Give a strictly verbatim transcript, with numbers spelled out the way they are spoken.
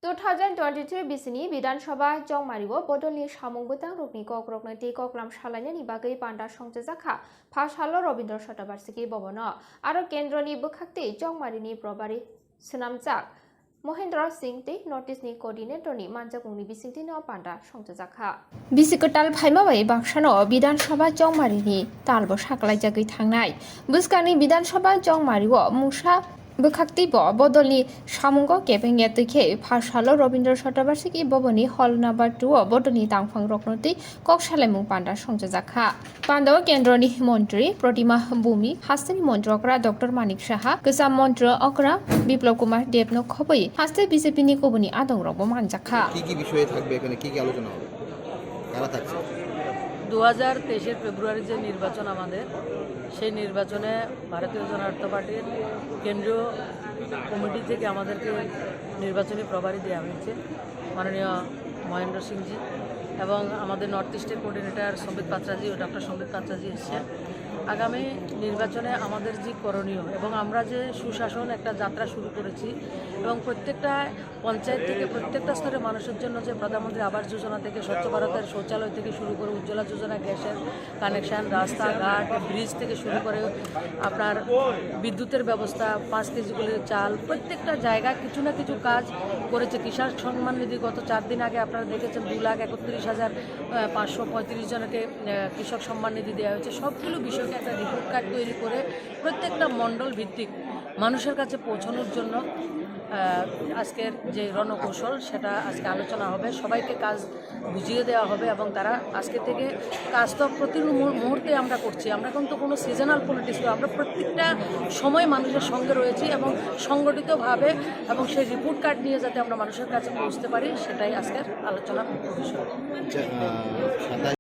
Two thousand twenty-three bisini Bidhan Sabha chongmario bodolni samung bwtangrokni kokrokno tei koklam salainani bagwi panda songchajakha Phasalo Robindra Chakrabarti Bhabono. Aro kendroni bwkhaktwi chongmarini probari swnamjak Mohendra Singh tei North East ni coordinator ni manjakmungni bisingtwino panda songchajakha. Bisi kwtal phaima bai baksano Bidhan Sabha chongmarini talbo saklaijagwi thangnai. Bwskangni Bidhan Sabha chongmario mungsa bwkhaktwibo bodolni samungo kebengya twikhe Phasalo Robindra Chakrabarti Bhabono hall number two o bodolni tangphang rokno twi kok salaimung panda songchajakha. Pandao kendroni montri Protima Bhumi, hasteni montri okra Doctor Manik Saha, kwcham montri okra Biplab Kumar Debno khobwi haste B J P ni kubuni adongrokbo manjakha. কি কি বিষয়ে থাকবে এখানে, কি কি আলোচনা হবে, কারা থাকছে? দু হাজার তেইশের ফেব্রুয়ারি যে নির্বাচন আমাদের, সেই নির্বাচনে ভারতীয় জনতা পার্টির কেন্দ্রীয় কমিটি থেকে আমাদেরকে নির্বাচনী প্রভারী দেওয়া হয়েছে মাননীয় মহেন্দ্র সিংজি এবং আমাদের নর্থ ইস্টের কোঅর্ডিনেটর সম্বিত পাত্রাজি ও ডক্টর সম্বিত পাত্রাজি এসছেন। আগামী নির্বাচনে আমাদের যে করণীয় এবং আমরা যে সুশাসন একটা যাত্রা শুরু করেছি এবং প্রত্যেকটা পঞ্চায়েত থেকে প্রত্যেকটা স্তরে মানুষের জন্য যে প্রধানমন্ত্রী আবাস যোজনা থেকে স্বচ্ছ ভারতের শৌচালয় থেকে শুরু করে উজ্জ্বলা যোজনা, গ্যাসের কানেকশন, রাস্তাঘাট, ব্রিজ থেকে শুরু করে আপনার বিদ্যুতের ব্যবস্থা, পাঁচ কেজি করে চাল, প্রত্যেকটা জায়গায় কিছু না কিছু কাজ করেছে। কিষাণ সম্মান নিধি গত চার দিন আগে আপনারা দেখেছেন, দু লাখ একত্রিশ হাজার পাঁচশো পঁয়ত্রিশ জনকে আহ, কৃষক সম্মান নিধি দেওয়া হয়েছে। সবগুলো বিষয়কে একটা রিপোর্ট কার্ড তৈরি করে প্রত্যেকটা মণ্ডল ভিত্তিক মানুষের কাছে পৌঁছানোর জন্য আহ, আজকের যে রণকৌশল, সেটা আজকে আলোচনা হবে। সবাইকে কাজ বুঝিয়ে দেওয়া হবে এবং তারা আজকে থেকে কাজ তো প্রতি মুহূ- মুহূর্তে আমরা করছি। আমরা কিন্তু কোনো সিজনাল পলিটিক্স নয়, আমরা প্রত্যেকটা সময় মানুষের সঙ্গে রয়েছি এবং সংগঠিতভাবে এবং সেই রিপোর্ট কার্ড নিয়ে যাতে আমরা মানুষের কাছে পৌঁছতে পারি, সেটাই আজকের আলোচনা বিষয়। আচ্ছা, আহ, সাতাশ